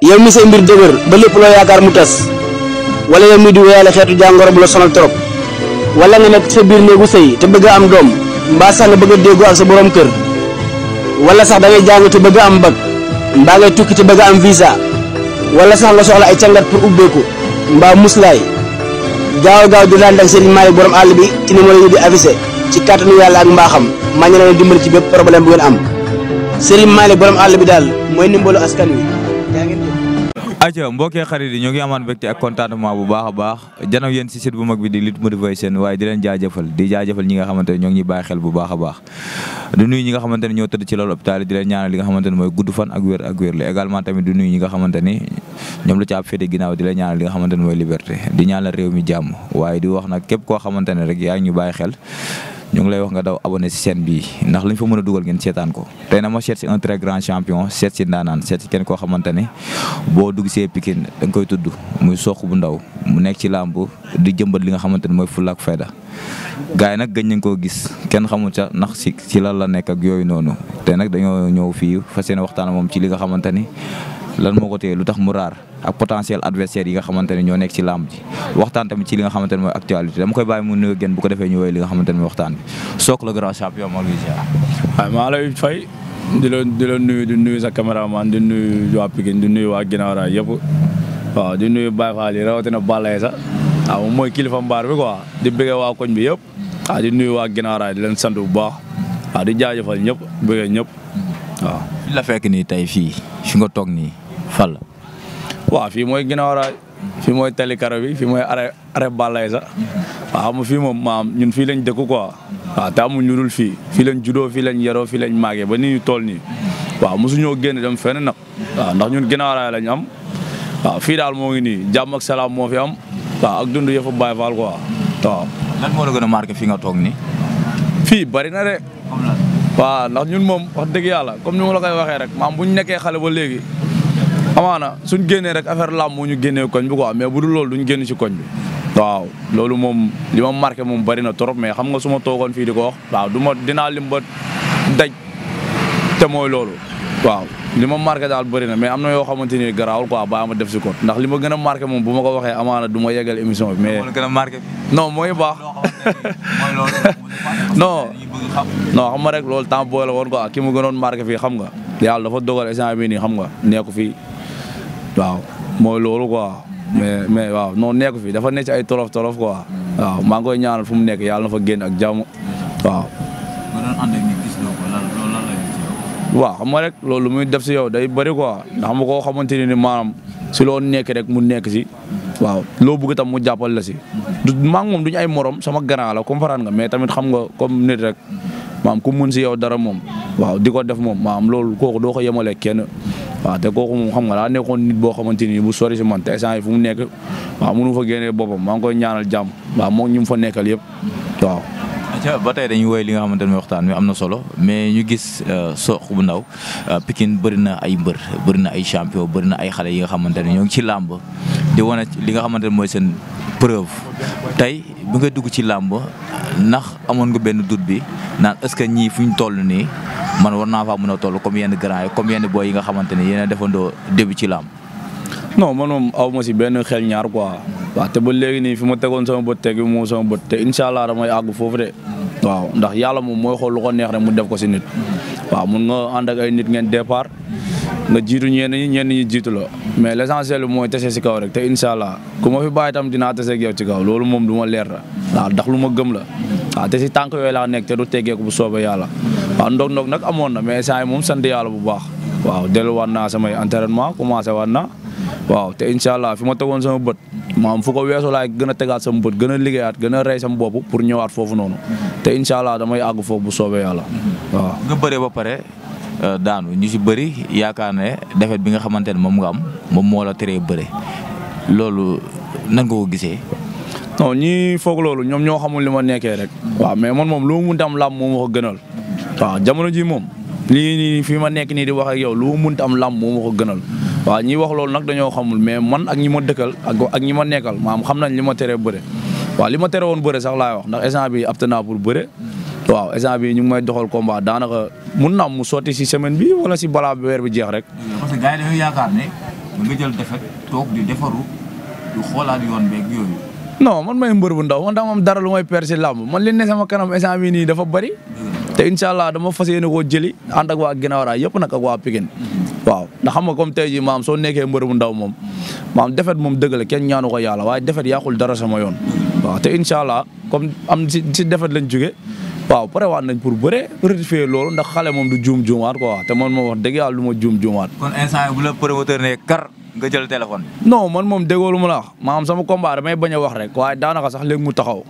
yow mi say mbir dëgër ba lépp loo yaakaar mu tas wala yow mi di wéyale xeetu jàngoro bu la sonal trop wala nga nekk sa biir néegu sëy te bëgg a am doom mbaa sax nga bëgg a déggoo ak sa borom kër wala sax da ngay jàng te bëgg a am bac mbaa ngay tukki te bëgg a am visa wala sax nga soxla ay càngat pour ubbeeku mbaa muslaay gaaw di daan ak Serigne Malick borom àll bi ci numéro yi di affiché ci kàttanu yàlla ak mbaaxam maa ngi leen dimbali ci bépp problème bu ngeen am Serigne Malick borom àll bi daal mooy ndimbalu askan wi yaa ngeen jëf. aca mbokkee xarit yi ñoo ngi amaan mbégte ak contentement bu baax a baax janow yéen si site bu mag bi di Lutte Motivation waaye di leen jaajëfal ñi nga xamante ne ñoo ngi ñuy bàyyi xel bu baax a baax du nuyu ñi nga xamante ne ñoo tëdd ci loolu hôpital di leen ñaanal li nga xamante ne mooy gudd fan ak wér la également tamit du nuyu ñi nga xamante ni ñoom la ci ab féete ginnaaw di leen ñaanal li nga xamante ne mooy liberté di ñaanal réew mi jàmm waaye di wax nag képp koo xamante ne rek yaa ngi ñu bàyyi xel ñu ngi lay wax nga daw abonné si chaîne bii ndax lañ fa mën a dugal ngeen seetaan ko tey na ma seet si un très grand champion seet si ndaanaan seet si kenn koo xamante ne boo dugg see Pikine da nga koy tudd muy Sokh bu ndaw mu nekk ci làmb di jëmbat li nga xamante ne mooy fulla ak fayda gars yi nag gëj nañ koo gis kenn xamul ca ndax si lan la nekk ak yooyu noonu te nag dañoo ñëw fii fas yéene waxtaan moom ci li nga xamante ni lan moo ko téye lu tax mu raar ak potentiel adversaire yi nga xamante ne ñoo nekk ci làmb ji waxtaan tamit ci li nga xamante ne mooy actualité dama koy bàyyi mu nuyu gën bu ko defee ñu woy li nga xamante ne mooy waxtaan bi Sokh le grand champion maa ngi lay ziar. waaw maa lay fay di la nuyu sa caméraman di nuyu waa Pikine di nuyu waa Guinaw Rail yëpp waaw di nuyu Baye Fall yi rawatina Balaye sax waaw moom mooy kilifa mbaar bi quoi di bëggee waa koñ bi yëpp waaw di nuyu waa Guinaw Rail di leen sant bu baax waaw di jaajëfal ñëpp bëggee ñëpp waaw. fi la fekk nii tey fii fi nga toog nii fan la. waaw fii mooy Guinaw Rail fii mooy tali karo bi fii mooy arrêt Balaye sax waaw xam nga fii moom maam ñun fii lañ dëkk quoi waaw te amuñ ñu dul fii lañ juddoo fii lañ yaroo fii lañ màggee ba nii ñu toll nii waaw mosuñoo génn dem fenn nag waaw ndax ñun Guinaw Rail lañ am waaw fii daal moo ngi nii jàmm ak salaam moo fi am waaw ak dund yëfa Baye Fall quoi waaw. lan moo la gën a marqué fi nga toog nii. fii bari na de. waaw ndax ñun moom wax dëgg yàlla comme ni ma la koy waxee rek maam bu ñu nekkee xale ba léegi amaana suñ génnee rek affaire làmb moo ñu génnee koñ bi quoi mais bu dul loolu duñ génn ci koñ bi waaw loolu moom li ma marqué moom bari na trop mais xam nga su ma toogoon fii di ko wax waaw dinaa lim ba daj te mooy loolu waaw li ma marqué daal bëri na mais am na yoo xamante ni garaawul quoi baa ma def si ko ndax li ma gën a marqué moom bu ma ko waxee amaana du ma yeggal émission bi mais gën a marqué non mooy baax non xam nga rek loolu temps booy la woon quoi ki mu gënoon marqué fii xam nga yàlla dafa dogal instant bii nii xam nga nekku fii waaw mooy loolu quoi mais waaw non nekku fii dafa nekk ci ay tolof quoi waaw maa ngi koy ñaanal fu mu nekk yàlla na fa génn ak jàmm waaw waaw xam nga rek loolu muy def si yow day bëri quoi ndax ma koo xamante ni maanaam si loo nekk rek mu nekk si waaw loo bëgg tam mu jàppal la si maa ngi moom duñu ay morom sama grand la comprendre nga mais tamit xam nga comme nit rek maam ku mun si yow dara moom waaw di ko def moom maam loolu kooku doo ko yemale kenn waaw te kooku moom xam nga daa nekkoon nit boo xamante ni bu sori si man te instant yi fu mu nekk waaw mënu fa génnee boppam maa ngi koy ñaanal jàmm waaw moom ñu mu fa nekkal yëpp waaw. ba tey dañuy woy li nga xamante ne waxtaan mi am na solo mais ñu gis Sokh bu ndaw Pikine bëri na ay mbër bëri na ay champion bëri na ay xale yi nga xamante ne ñoo ngi ci làmb di wane li nga xamante ne mooy seen preuve tey bi nga dugg ci làmb ndax amoon nga benn doute bi naan est-ce que ñii fu ñu toll nii man war naa faa mën a toll comme yenn grand yi comme yenn boy yi nga xamante ne yéen a defandoo début ci làmb. non man moom aw ma si benn xel ñaar quoi waaw te ba léegi nii fi ma tegoon sama bët teg moom sama bët te incha allah damay àgg foofu de waaw ndax yàlla moom mooy xool lu ko neex rek mu def ko si nit waaw mun nga ànd ak ay nit ngeen départ nga jiitu ñenn ñi jiitu la mais l'essentiel bi mooy tese si kaw rek te incha allah ku ma fi bàyyi tam dinaa tese ak yow ci kaw loolu moom du ma leer la waaw ndax lu ma gëm la waaw te si tànk yooyu laa nekk te du teggeeku bu soobee yàlla waaw ndog nag amoon na mais saa yi moom sant yàlla bu baax waaw delluwaat naa samay entraînement commencé waat naa waaw te incha allah fi ma tegoon sama bët maam fu ko weesoo laay gën a tegaat sama bët gën a liggéeyaat gën a rey sama bopp pour ñëwaat foofu noonu te incha allah damay àgg foofu bu soobee yàlla waaw. nga bëree ba pare daanu ñu si bëri yaakaar ne defet bi nga xamante ne moom nga am moom moo la teree bëre loolu nan nga ko gisee. non ñii foog loolu ñoom ñoo xamul li ma nekkee rek. waaw mais man moom lu mu munti am làmb moo ma ko gënal waaw jamono ji moom lii nii fi ma nekk nii di wax ak yow lu mu munti am làmb moo ma ko gënal. waaw ñi wax loolu nag dañoo xamul mais man ak ñi ma dëkkal ak ñi ma nekkal maam xam nañ li ma teree bëre waaw li ma tere woon bëre sax laay wax ndax instant bi apte naa pour bëre waaw instant bi ñu ngi may doxal combat daanaka mun na am mu sotti si semaine bi wala si balaa weer bi jeex rek. parce que gars yi dañoo yaakaar ne nga jël defet toog di defaru du xoolaat yoon beeg yooyu. non man may mbër bu ndaw man daa am dara lu may perdre si làmb man li ne sama kanam instant bii nii dafa bëri te incha allah dama fas yéene koo jëli ànd ak waa Guinaw Rail yëpp nag ak waa Pikine waaw ndax xam nga comme tey jii maam soo nekkee mbër bu ndaw moom maam defet moom dëgg la kenn ñaanu ko yàlla waaye defet yàqul dara sama yoon waaw te incha allah comme am si defet lañ jóge waaw pare waat nañ pour bëre rectifier loolu ndax xale moom du juum-juumaat quoi te man moom wax dëgg yàlla du ma juum-juumaat. kon instant bu la promoteur ne kar nga jël téléphone. non man moom déggoo lu ma la wax maam sama combat damay bañ a wax rek waaye daanaka sax léegi mu taxaw.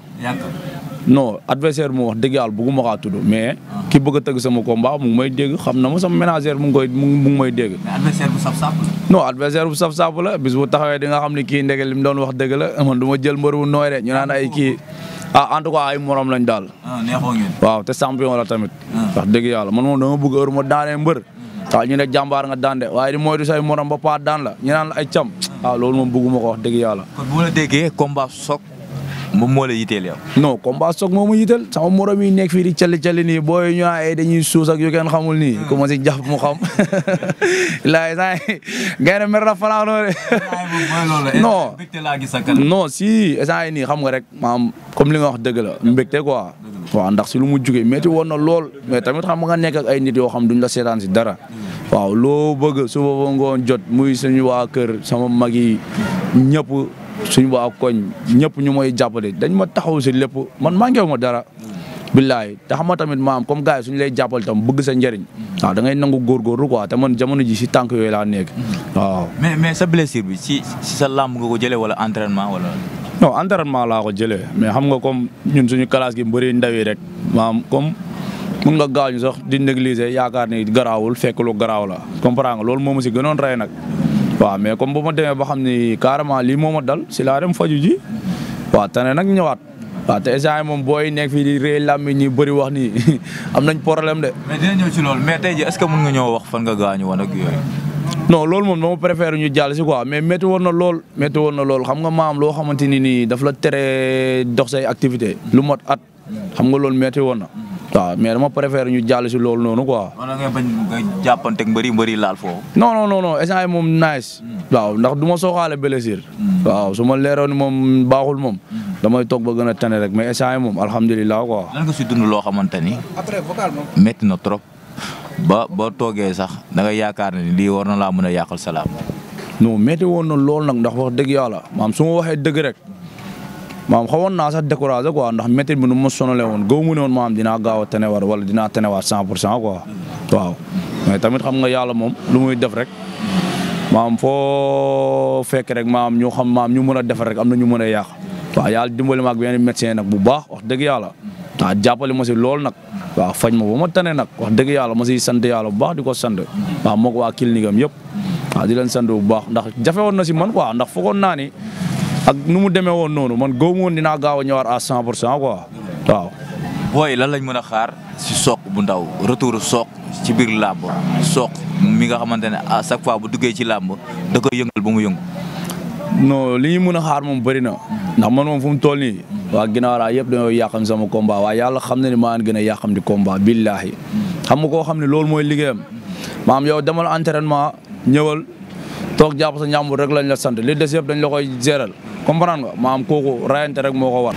non adversaire mu wax dëgg yàlla bëgguma kaa tudd mais ki bëgg a tëgg sama combat mu ngi may dégg xam na ma sama ménagère mu ngi may dégg. mais adversaire bu saf-saf la. non adversaire bu saf-saf la bis bu taxawee di nga xam ne kii ndege li mu doon wax dëgg la man du ma jël mbër bu nooy de ñu naan ay kii en tout cas ay morom lañ daal. neexoo ngeen. waaw te champion la tamit. wax dëgg yàlla man moom dama bëgg heure ma daanee mbër. waaw ñu ne jàmbaar nga daan de waaye di moytu say morom ba paa daan la ñu naan la ay cam. waaw loolu moom bëgguma ko wax dëgg yàlla. kon bu ma la déggee combat soog moom moo la yiteel yow. non combat soog moo ma yiteel sama morom yi nekk fii di calli nii booy ñu ay dañuy suus ak yu kenn xamul nii. commencé jàpp mu xam. laay saa ngeen mer na falaanoo de. non si saa nii xam nga rek maam comme li nga wax dëgg la mbégte quoi. waaw ndax si lu mu jugee métti woon na lool mais tamit xam nga nekk ak ay nit yoo xam duñ la seetaan si dara. waaw loo bëgg suba ba ngoon jot muy suñu waa kër sama mag yi ñëpp suñu waa koñ ñëpp ñu mooy jàppale dañ ma taxaw si lépp man manqué ma dara. billaay te xam nga tamit maam comme gars yi suñu lay jàppal tam bëgg sa njëriñ. waaw da ngay nangu góorgóorlu quoi te man jamono ji si tànk yooyu laa nekk waaw. mais sa blessure bi si sa làmb nga ko jëlee wala entraînement wala. non entraînement laa ko jëlee mais xam nga comme ñun suñu classe gi mbëri ndaw yi rek maam comme mun nga gaañu sax di négliger yaakaar ni garaawul fekk lu garaaw la comprends nga loolu moo ma si gënoon rey nag. waaw mais comme bu ma demee ba xam ni carrément lii moo ma dal si laa dem faju ji waaw tane nag ñëwaat waaw te instant moom booy nekk fii di réy làmmi ñi bëri wax ni am nañ problème de. mais dina ñëw ci loolu mais tey jii est-ce que mën nga ñëw wax fan nga gaañu woon ak yooyu. non loolu moom dama préfère ñu jàll si quoi mais métti woon na lool xam nga maam loo xamante ni nii daf la tere dox say activité lu mot at xam nga loolu métti woon na waaw mais dama préfère ñu jàll si loolu noonu quoi. wala nga bañ nga jàppanteeg mbëri laal foofu. non instant yi moom nice. waaw ndax du ma sooxaale blessure. waaw su ma leeroon ni moom baaxul moom. damay toog ba gën a tane rek mais instant yi moom alhamdulilah quoi. lan nga si dund loo xamante ni. métti na trop. ba toogee sax da nga yaakaar ne lii war na laa mën a yàqal salaam. non métti woon na lool nag ndax wax dëgg yàlla maam su ma waxee dëgg rek maam xawoon naa sax découragé quoi ndax métti bi nu ma sonalee woon gaw mu ne woon maam dinaa gaaw a tanewaat wala dinaa tanewaat 100% quoi waaw. mais tamit xam nga yàlla moom lu muy def rek maam foo fekk rek maam ñu xam maam ñu mën a defar rek am na ñu mën a yàq waaw yàlla dimbali ma ak benn médecin nag bu baax wax dëgg yàlla waaw jàppale ma si lool nag. waaw faj ma ba ma tane nag wax dëgg yàlla ma siy sant yàlla bu baax di ko sant waaw moog waa clinique am yëpp waaw di leen sant bu baax ndax jafe woon na si man quoi ndax foogoon naa ni ak nu mu demee woon noonu man góob woon dinaa gaaw a ñëwaat à 100% quoi waaw. booy lan lañ mën a xaar si Sokh bu ndaw retour Sokh ci biir làmb Sokh mi nga xamante ne à chaque fois bu duggee ci làmb da koy yëngal ba mu yëngu. non li ñu mën a xaar moom bëri na ndax man moom fu mu toll nii waa Guinaw Rail yëpp dañoo yàqam sama combat waaye yàlla xam na ni maa gën a yàqam di combat billaahi xam nga koo xam ne loolu mooy liggéeyam maam yow demal entraînement ñëwal toog jàpp sa njàmbur rek lañ la sant li des yëpp dañ la koy géral comprendre nga maam kooku rayante rek moo ko war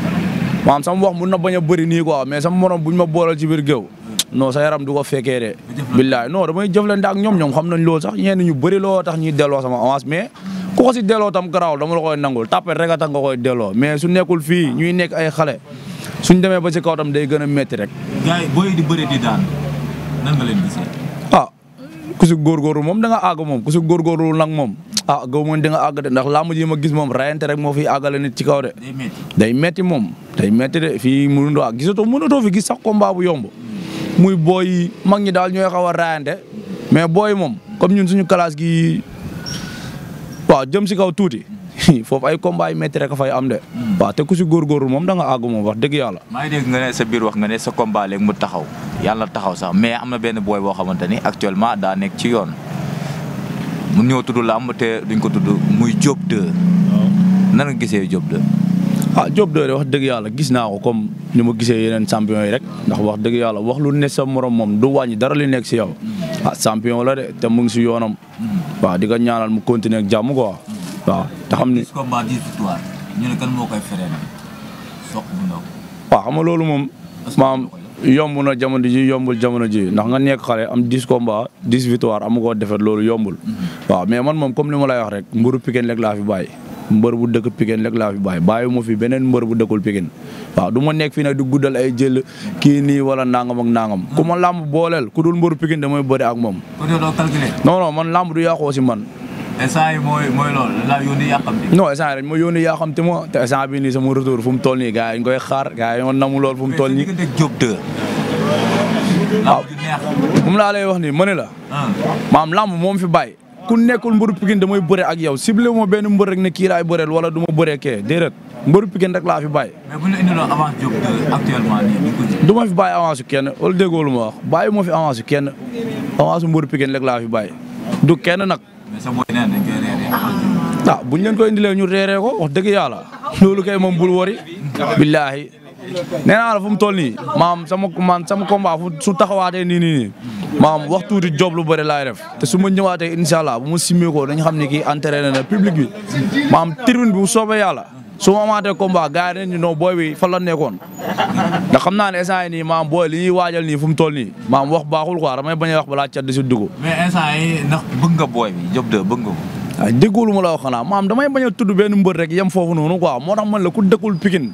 maam sama wax mun na bañ a bëri nii quoi mais sama morom buñ ma boolal ci biir géew non sa yaram du ko fekkee de billaahi non damay jëflante ak ñoom xam nañ loolu sax ñenn ñu bëri loo tax ñuy delloo sama avance mais ku ko si delloo tam garaawul dama la koy nangul tapet rek a tax nga koy delloo mais su nekkul fii ñuy nekk ay xale suñ demee ba si kaw tam day gën a métti rek. gars yi booy di bëri di daan nan nga leen gisee. ku si góorgóorlu moom da nga àgg moom ku si góorgóorlu nag moom gaw moom di nga àgg de ndax làmb ji ma gis moom rayante rek moo fiy àggale nit ci kaw de. day métti moom day métti de fii mënutoo fi gis sax combat bu yomb muy booy mag ñi daal ñooy xaw a rayante mais booy moom comme ñun suñu classe gi waaw jëm si kaw tuuti foofu ay combat yu métti rek a fay am de. waaw te ku si góorgóorlu moom da nga àgg moom wax dëgg yàlla. maa ngi dégg nga ne sa biir wax nga ne sa combat léegi mu taxaw yàlla taxaw sax mais am na benn booy boo xamante ni actuellement daa nekk ci yoon mun ñëw tudd làmb te duñ ko tudd muy Diop 2. nan nga gisee Diop 2. Diop 2 de wax dëgg yàlla gis naa ko comme ni ma gisee yeneen champion yi rek ndax wax dëgg yàlla wax lu ne sa morom moom du wàññi dara li nekk si yow. champion la de te mu ngi si yoonam. waaw di ko ñaanal mu continuer ak jàmm quoi waaw te xam ni. 10 combats 10 victoires ñu ne kan moo koy feree Sokh bu ndaw. waaw xam nga loolu moom maam yomb na jamono ji yombul jamono ji ndax nga nekk xale am 10 combats 10 victoires amu ko defet loolu yombul waaw mais man moom comme li ma lay wax rek mbëru Pikine rek laa fi bàyyi mbër bu dëkk Pikine rek laa fi bàyyi ma fi beneen mbër bu dëkkul Pikine waaw du ma nekk fii nag di guddal ay jël kii nii wala nangam ak nangam ku ma làmb booleel ku dul mbëru Pikine damay bëri ak moom. non non man làmb du yàqoo si man. instant yi mooy loolu la yónni yàqamti. non instant yi dañ ma yónni yàqamti ma te instant bii nii sama retour fu mu toll nii gars yi ñu koy xaar gars yi ñoo namu lool fu mu toll nii. mais Diop 2. waaw moom laa lay wax nii ma ne la. maam lamb moom fi bàyyi. ku nekkul mbëru Pikine damay bëre ak yow ciblé ma benn mbër rek ne kii laay bëreel wala du ma bëree kee déedéet mbëru Pikine rek laa fi bàyyi. mais bu ñu la indiloon avance Diop 2 actuellement nii du ma fi bàyyi avance kenn wala déggoo lu ma wax bàyyi ma fi avance kenn avance mbëru Pikine rek laa fi bàyyi du kenn nag. mais sa boy nee dañ koy reeree. buñ leen koy indilee ñu reeree ko wax dëgg yàlla loolu kay moom bul wari billaahi nee naa la fu mu toll nii maam sama combat su taxawaatee nii maam wax tuuti job lu bëri laay def te su ma ñëwaatee incha allah bu ma simmee ko dañu xam ne kii entraîné na public bi maam tribune bi bu soobee yàlla su ma amaatee combat gars yi dañu non booy bi fan la nekkoon ndax xam naa ne instant yii nii maam booy li ñuy waajal nii fu mu toll nii maam wax baaxul quoi damay bañ a wax balaa cat di si dugg. mais instant yii ndax bëgg nga booy bi Diop 2 bëgg nga ko. waaw déggoo ma la wax xanaa maam damay bañ a tudd benn mbër rek yem foofu noonu quoi moo tax man la ku dëkkul Pikine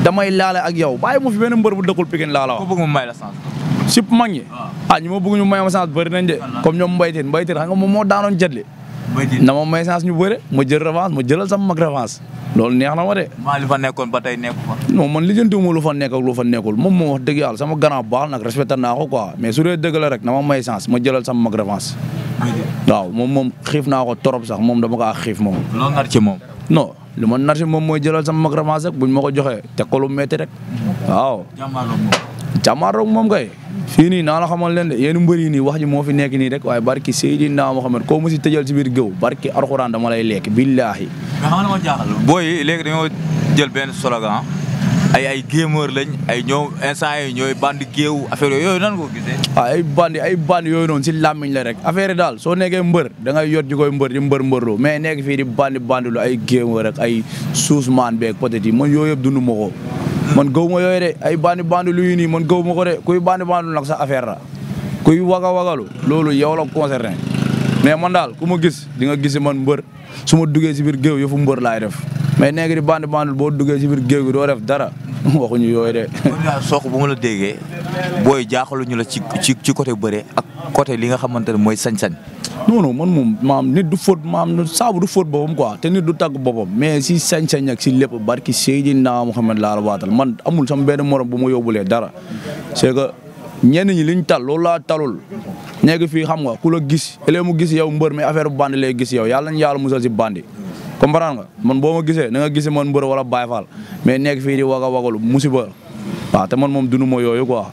damay laale ak yow bàyyi ma fi benn mbër bu dëkkul Pikine laa la wax. ko bëgg mu may la chance. sip mag ñi ñi ma bëgg ñu may ma chance bëri nañ de comme ñoom mbaytin xam nga moom moo daanoon jetli na ma may chance ñu bëre ma jël revanche ma jëlal sama mag revanche loolu neex na ma de. maa li fa nekkoon ba tey nekku fa. non man lijjantiwuma lu fa nekk ak lu fa nekkul moom moo wax dëgg yàlla sama gannaaw baax nag respecté naa ko quoi mais su dee dëgg la rek na ma may chance ma jëlal sama mag revanche waaw moom xiif naa ko trop sax moom dama kaa xiif moom. loo nar ci moom. non li ma nar ci moom mooy jëlal sama mag revanche rek buñ ma ko joxee teg ko lu métti rek waaw. jàmmaarloog moom kay. fii nii naa la xamal leen de yéen mbër yi nii wax ji moo fi nekk nii rek waaye barki Seydina Muhammad koo mu si tëjal si biir géew barki Alxuraan dama lay lekk billaahi. mais xam nga ma jaaxal booy yi léegi dañoo jël benn slogan ay gamer lañ ay ñoom instant yi ñooy bandi géew affaire yooyu nan ko gisee. ay bandi yooyu noonu si làmmiñ la rek affaire yi daal soo nekkee mbër da ngay yot ji koy mbër di mbërlu mais nekk fii di bandi lu ay gamer rek ay suusmaan beeg peut-être yi man yooyu yëpp dundu ma ko man gaw ma yooyu de ay bandi lu yu nii man gaw ma ko de kuy bandi nag sa affaire la kuy wagalu loolu yow la concerné mais man daal ku ma gis di nga gis man mbër su ma duggee si biir géew yëfu mbër laay def mais nekk di bandi boo duggee si biir géew gi doo def dara waxuñu yooyu de. Sokh bu ma la déggee booy jaaxaluñu la ci côté bëre ak côté li nga xamante ne mooy sañ-sañ. non man moom maam nit du fóot maam saabu du fóot boppam quoi te nit du tàgg boppam mais si sañ-sañ ak si lépp barki Seydina Muhammad laa la waatal man amul sama benn morom bu ma yóbbulee dara c'est que ñenn ñi liñ tal loolu laa talul nekk fii xam nga ku la gis léegi mu gis yow mbër mais affaire bu bandi lay gis yow yàlla nañu yàlla musal si bandi comprendre nga man boo ma gisee na nga gisee man mbër wala Baye Fall mais nekk fii di wagalu musiba waaw te man moom dunu ma yooyu quoi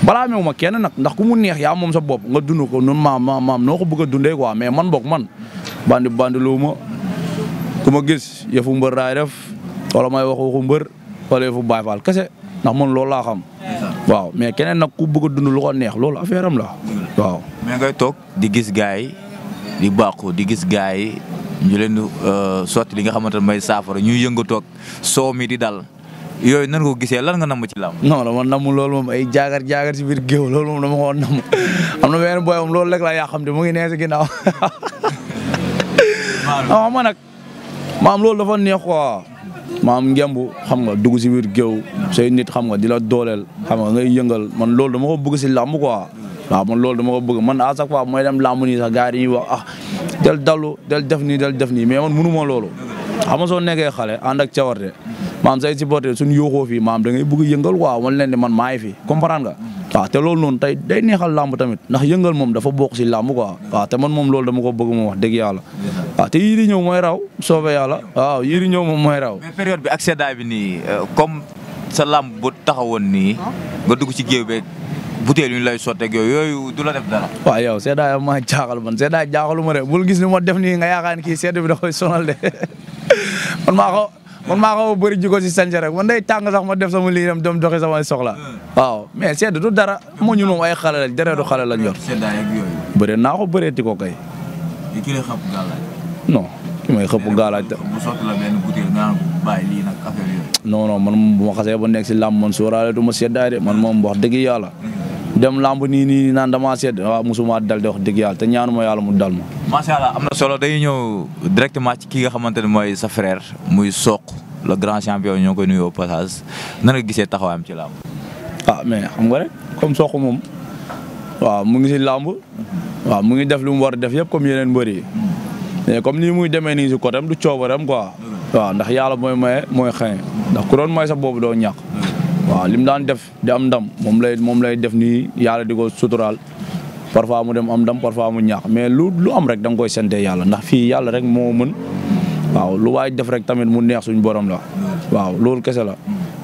balaa meew ma kenn nag ndax ku mu neex yaa moom sa bopp nga dund ko noonu maam noo ko bëgg a dundee quoi mais man bokk man bandi lu ma ku ma gis yëfu mbër daay def wala may waxu mbër wala yëfu Baye Fall kese ndax man loolu laa xam waaw mais keneen nag ku bëgg a dund lu ko neex loolu affaire am la waaw. mais ngay toog di gis gars yi di bàqu di gis gars yi ñu leen di sotti li nga xamante ne mooy saafara ñuy yëngatoog soow mi di dal yooyu nan ko gisee lan nga namm ci làmb. non dama namm loolu moom ay jaagar si biir géew loolu moom dama ko namm am na benn boy moom loolu rek la yaa xam te mu ngi nee si ginnaaw. waaw man nag maam loolu dafa neex quoi maam ngembu xam nga dugg si biir géew say nit xam nga di la dooleel xam nga ngay yëngal man loolu dama ko bëgg si làmb quoi waaw man loolu dama ko bëgg man à chaque fois mooy dem làmb nii sax gars yi dañuy wax del dallu del def nii mais man mënu ma loolu xam nga soo nekkee xale ànd ak cawarte maam say supporter suñu yóoxoo fii maam da ngay bëgg yëngal quoi wan leen ne man maa ngi fi comprendre nga waaw te loolu noonu tey day neexal làmb tamit ndax yëngal moom dafa bokk si làmb quoi waaw te man moom loolu dama ko bëgg moom wax dëgg yàlla waaw te yii di ñëw mooy raw soobee yàlla waaw yii di ñëw moom mooy raw. mais période bi ak seddaay bi nii comme sa làmb bu taxawoon nii nga dugg ci géew beeg butéel yu ñu lay sotteeg yooyu du la def dara. waaw yow seddaay maa jaaxal man seddaay jaaxalu ma de bul gis ni ma def nii nga yaakaar ni kii sedd bi da koy sonal de man maa ko bëri jiko si sànce rek man day tàng sax ma def sama lii dem doxi samay soxla waaw mais sedd du dara moo ñu moom ay xale lañ dereetu xale lañ yor bëri naa ko bëreeti ko kay ki lay xëpp gàllaaj. non ki may xëpp gàllaaj. bu sotti la benn bouteille nga bàyyi lii nag affaire yooyu. non non man bu ma xasee ba nekk si làmb man sóoraale du ma seddaay de man moom wax dëgg yàlla. dem làmb nii naan damaa sedd waaw musuma dal de wax dëgg yàlla te ñaanuma yàlla mu dal ma. macha allah am na solo dañuy ñëw directement ci ki nga xamante ne mooy sa frère muy Sokh le grand champion ñoo koy nuyoo passage nan nga gisee taxawaayam ci làmb. mais xam nga rek comme Sokh moom waaw mu ngi si làmb waaw mu ngi def lu mu war a def yëpp comme yeneen mbër yi mais comme nii muy demee nii si côté am du coobaram quoi waaw ndax yàlla mooy maye mooy xëy ndax ku doon may sa boobu doo ñàkk waaw lim daan def di am ndam moom lay def nii yàlla di ko suturaal parfois mu dem am ndam parfois mu ñàkk mais lu am rek da nga koy sante yàlla ndax fii yàlla rek moo mën waaw lu waay def rek tamit mu neex suñu borom la waaw loolu kese la.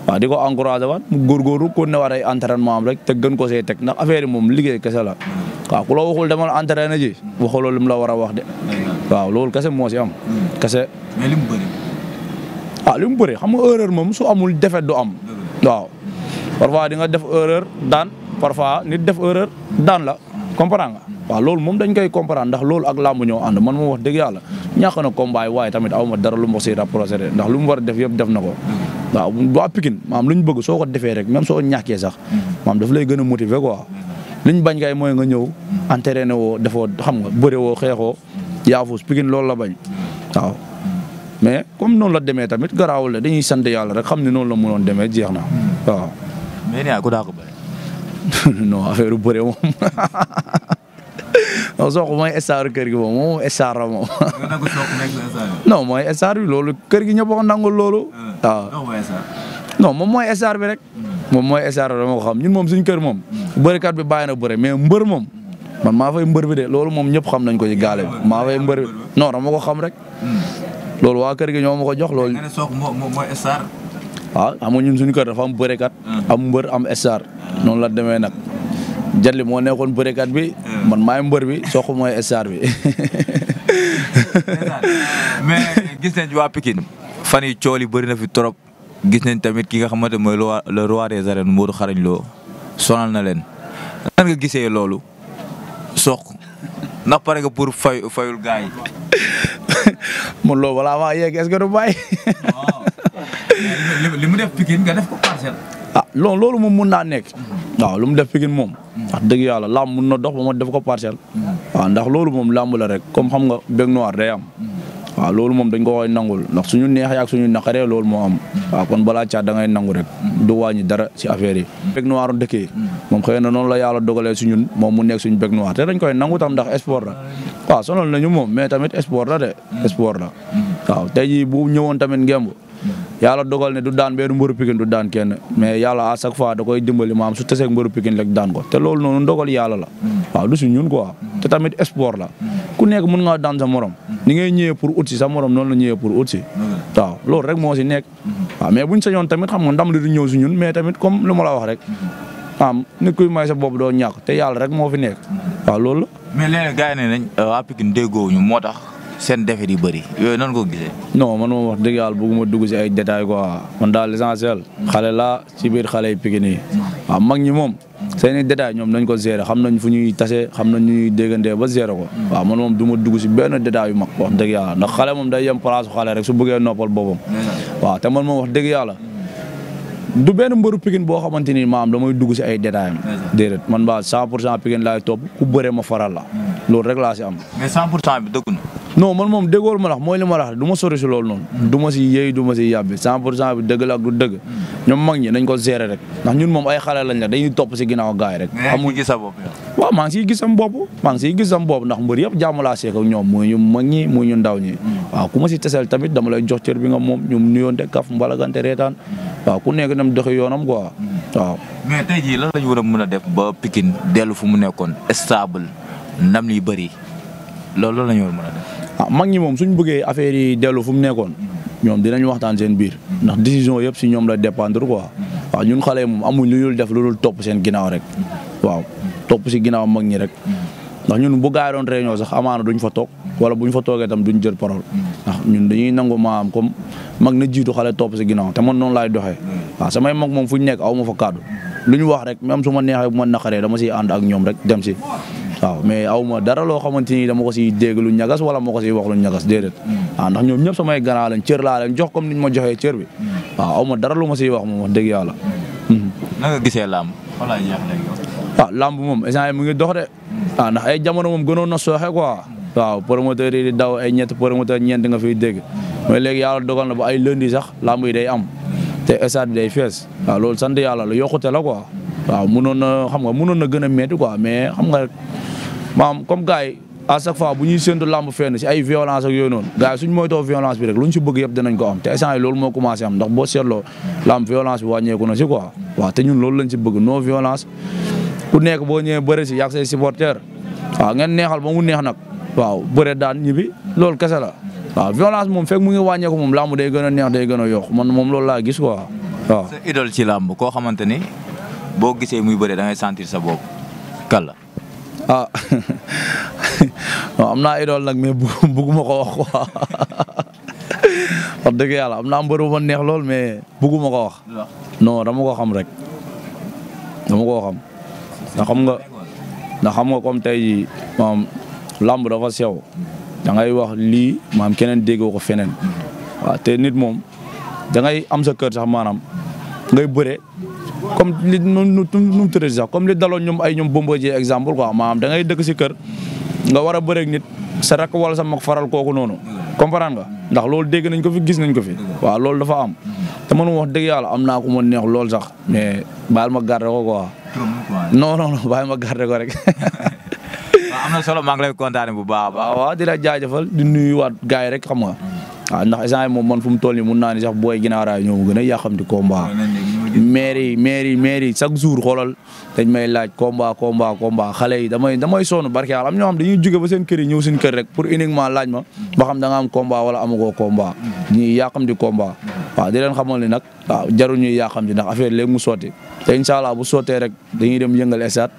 waaw di ko encouragé waat mu góorgóorlu ko ne war ay entraînement am rek te gën ko see teg ndax affaire yi moom liggéey kese la waaw ku la waxul demal entraîné ji waxuloo lim la war a wax de waaw loolu kese moo si am kese. mais li mu bëri. li mu bëri xam nga erreur moom su amul defet du am waaw parfois di nga def erreur daan parfois nit def erreur daan la comprendre nga waaw loolu moom dañ koy comprendre ndax loolu ak làmb ñoo ànd man moom wax dëgg yàlla ñàkk na combat yi waaye tamit aw ma dara lu ma si rapproché de ndax lu mu war a def yëpp def na ko waaw waa Pikine maam lu ñu bëgg soo ko defee rek même soo ñàkkee sax maam daf lay gën a motiver quoi li ñu bañ kay mooy nga ñëw entraîné woo defoo xam nga bëre woo xeexoo yaafus Pikine loolu la bañ waaw mais comme noonu la demee tamit garaawul la dañuy sant yàlla rek xam ne noonu la mënoon demee jeex na waaw. mais nii ku daa ko bëri. non affaire bu bëre moom non Sokh mooy star kër gi moom star la moom. non mooy star bi loolu kër gi ñëpp a ko nangul loolu. waaw non moom mooy star bi rek. moom mooy star bi dama ko xam ñun moom suñ kër moom. bërikat bi bàyyi na bëre mais mbër moom man maa fay mbër bi de loolu moom ñëpp xam nañ ko ci gaale bi maa fay mbër bi non dama ko xam rek. loolu waa kër gi ñoo ma ko jox loolu. nga ne Sokh mooy star. waaw xam nga ñun suñu kër dafa am bërekat. am mbër am star. noonu la demee nag. Jadli moo nekkoon bërekat bi. man maay mbër bi Sokh mooy star bi. mais gis nañ waa Pikine fan yi cool yi bëri na fi trop gis nañ tamit ki nga xamante mooy le roi des arènes Modou Xarañ Lo sonal na leen. nan nga gisee loolu Sokh ndax pare nga pour fayul gars yi. man loolu balaa maa yegg est-ce que du bàyyi. li mu def Pikine nga def ko Parcelles. loolu moom mun naa nekk. waaw lu mu def Pikine moom. wax dëgg yàlla làmb mun na dox ba ma def ko Parcelles. waaw ndax loolu moom làmb la rek comme xam nga bec noir day am. waaw loolu moom dañ ko koy nangul ndax suñu neexee ak suñu naqaree loolu moo am. waaw kon balaa caat da ngay nangu rek. du wàññi dara ci affaire yi. bec noir dëkkee. moom xëy na noonu la yàlla dogalee su ñun moom mu nekk suñu bec noir te dañ koy nangu tam ndax sport la. waaw sonal nañu moom mais tamit sport la de. sport la waaw tey jii bu ñëwoon tamit ngemb yàlla dogal ne du daan benn mbëru Pikine du daan kenn mais yàlla à chaque fois da koy dimbali maam su teseeg mbëru Pikine rek daan ko te loolu noonu dogal yàlla la. waaw du si ñun quoi te tamit sport la ku nekk mën ngaa daan sa morom ni ngay ñëwee pour ut si sa morom noonu la ñëwee pour ut si waaw loolu rek moo si nekk. waaw mais buñ sañoon tamit xam nga ndam li du ñëw si ñun mais tamit comme lu ma la wax rek maam nit kuy may sa bopp doo ñàkk te yàlla rek moo fi nekk waaw loolu la. mais léegi gars yi ne nañ waa Pikine déggoowuñu moo tax seen defet yi bëri yooyu nan ko gisee. non man moom wax dëgg yàlla bëgguma dugg si ay détails quoi man daal l'essentiel xale laa ci biir xale yi Pikine yi waaw mag ñi moom seen i détails ñoom nañ ko gérer xam nañ fu ñuy tase xam nañ ñuy déggantee ba gérer ko waaw man moom du ma dugg si benn détail yu mag wax dëgg yàlla ndax xale moom day yem place xale rek su bëggee noppal boppam waaw te man moom wax dëgg yàlla du benn mbëru Pikine boo xamante ni maam damay dugg si ay détails am déedéet man ba 100% Pikine laay topp ku bëree ma faral la loolu rek laa si am. mais 100% bi dëgg na. non man moom déggool ma la mooy li ma la wax du ma sori si loolu noonu. du ma si yéey du ma si yàbbi 100% bi dëgg la ak du dëgg. ñoom mag ñi nañ ko gérer rek ndax ñun moom ay xale lañ la dañuy topp si ginnaaw gaay yi rek. amuñ gis sa bopp waaw maa ngi siy gis sam bopp maa ngi siy gis sam bopp ndax mbër yëpp jàmm laa seek ak ñoom muy ñu mag ñi muy ñu ndaw ñi. waaw ku ma si teseel tamit dama lay jox cër bi nga moom ñu nuyoonte kaf mbalagante reetaan waaw ku nekk dem doxi yoonam quoi waaw. mais tey jii lan la ñu war a mën a def ba Pikine dellu fu mu nekkoon stable ndam li bëri loolu la ñu war a mën a def. mag ñi moom suñ bëggee affaire yi dellu fu mu nekkoon ñoom dinañ waxtaan seen biir ndax décision yëpp si ñoom la dépendre quoi waaw ñun xale moom amuñ lu dul def lu dul topp seen ginnaaw rek waaw topp si ginnaaw mag ñi rek ndax ñun bu gaay doon réunion sax amaana duñ fa toog wala buñ fa toogee tam duñ jël parole ndax ñun dañuy nangu maam comme mag na jiitu xale topp si ginnaaw te man noonu laay doxee waaw samay mag moom fu ñu nekk aw ma fa kàddu lu ñu wax rek même su ma neexee bu ma naqaree dama siy ànd ak ñoom rek dem si waaw mais aw ma dara loo xamante ni dama ko siy dégg lu ñagas wala ma ko siy wax lu ñagas déedéet waaw ndax ñoom ñëpp samay grand lañ cër laa leen jox comme niñ ma joxee cër bi waaw aw ma dara lu ma siy wax moom wax dëgg yàlla. na nga gisee làmb wala jeex léegi. waaw làmb moom instant mu ngi dox de waaw ndax ay jamono moom gënoon na sooxe quoi waaw promoteur yi di daw ay ñett promoteur ñeent nga fiy dégg mais léegi yàlla dogal na ba ay lundi sax làmb yi day am te stade bi day fees waaw loolu sant yàlla la yokkute la quoi waaw mënoon na xam nga mënoon na gën a métti quoi mais xam nga maam comme gars yi à chaque fois bu ñuy séntu làmb fenn si ay violence ak yooyu noonu gars yi suñ moytoo violence bi rek lu ñu si bëgg yëpp dinañ ko am te instant yi loolu moo commencé am ndax boo seetloo làmb violence bi wàññeeku na si quoi waaw te ñun loolu lañ si bëgg non violence ku nekk boo ñëwee bëri si yàgg say supporter waaw ngeen neexal ba mu neex nag waaw bëre daan ñibbi loolu kese la waaw violence moom fekk mu ngi wàññeeku moom làmb day gën a neex day gën a yokk man moom loolu laa gis quoi waaw. sa idole ci làmb koo xamante ni boo gisee muy bëre da ngay sentir sa bopp kan la. ah non am naa idole nag mais bugguma ko wax quoi wax dëgg yàlla am naa mbër bu ma neex lool mais bugguma ko wax. non dama ko xam rek dama koo xam. ndax xam nga comme tey jii maam làmb dafa sew da ngay wax lii maam keneen déggoo ko feneen waaw te nit moom da ngay am sa kër sax maanaam ngay bëre comme li nu tëddee sax comme li daloon ñoom ay ñoom Bombardier exemple quoi maanaam da ngay dëkk si kër nga war a bëreeg nit sa rakk wala sa mag faral kooku noonu comprendre nga ndax loolu dégg nañ ko fi gis nañ ko fi waaw loolu dafa am te man wax dëgg yàlla am naa ko ma neex lool sax mais baal ma garder ko quoi. non baal ma garder ko rek. waaw am na solo maa ngi lay kontaane bu baax a baax. waaw di la jaajëfal di nuyuwaat gars yi rek xam nga. waaw ndax instant yii moom man fu mu toll nii mun naa ni sax booy ginnaaw raay ñoo ma gën a yàqamti combat. maire yi chaque jour xoolal dañ may laaj combat xale yi damay sonn barke yàlla am ñoo xam dañuy jóge ba seen kër yi ñëw seen kër rek pour uniquement laaj ma ba xam da nga am combat wala amagoo combat ñuy yàqamti combat. waaw di leen xamal ni nag waaw jarul ñuy yàqamti ndax affaire léegi mu sotti te incha allah bu sottee rek dañuy dem yëngal esat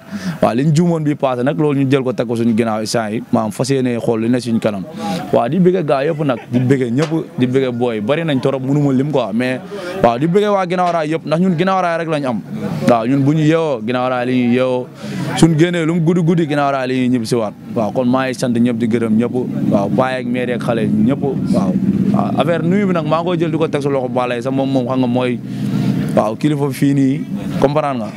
waaw liñ juumoon bi passé nag loolu ñu jël ko teg ko suñu ginnaaw instant yi maam fas yéene xool li ne suñu kanam waaw di bëgg gaa yëpp nag di bëgg ñëpp di bëgg booy bari nañ torop mënu ma lim quoi mais waaw di bëgg waa ginnaaw raay yëpp ndax ñun ginnaaw raay rek lañ am waaw ñun bu ñu yeewoo ginnaaw raay li ñuy yeewoo suñ génnee lu mu guddi ginnaaw raay li ñuy ñibbi si waat waaw kon maa ngi sant ñëpp di gërëm ñëpp waaw baay ak mère ak xale ñëpp waaw affaire nuyu bi nag maa ngi koy jël di ko teg sa loxo balay sax moom xam nga mooy waaw kilifa fii nii comprendre nga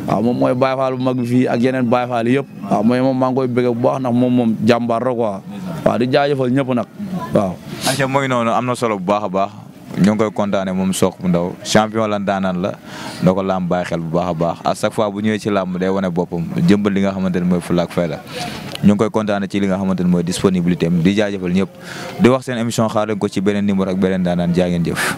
waaw moom mooy Baye Fall bu mag bi fii ak yeneen Baye Fall yëpp waaw mooy moom maa ngi koy bëgg bu baax ndax moom jàmbaar la quoi waaw di jaajëfal ñëpp nag waaw. Aïcha mooy noonu am na solo bu baax a baax ñoo ngi koy kontaane moom Sokh bu ndaw champion la daanaan la da ko làmb bàyyi xel bu baax a baax à chaque fois bu ñëwee ci làmb day wane boppam jëmbal li nga xamante ne mooy fulla ak fayda ñu ngi koy kontaane ci li nga xamante ne mooy disponibilité am di jaajëfal ñëpp di wax seen émission xaar leen ko ci beneen numéro ak beneen daanaan jaa ngeen jëf.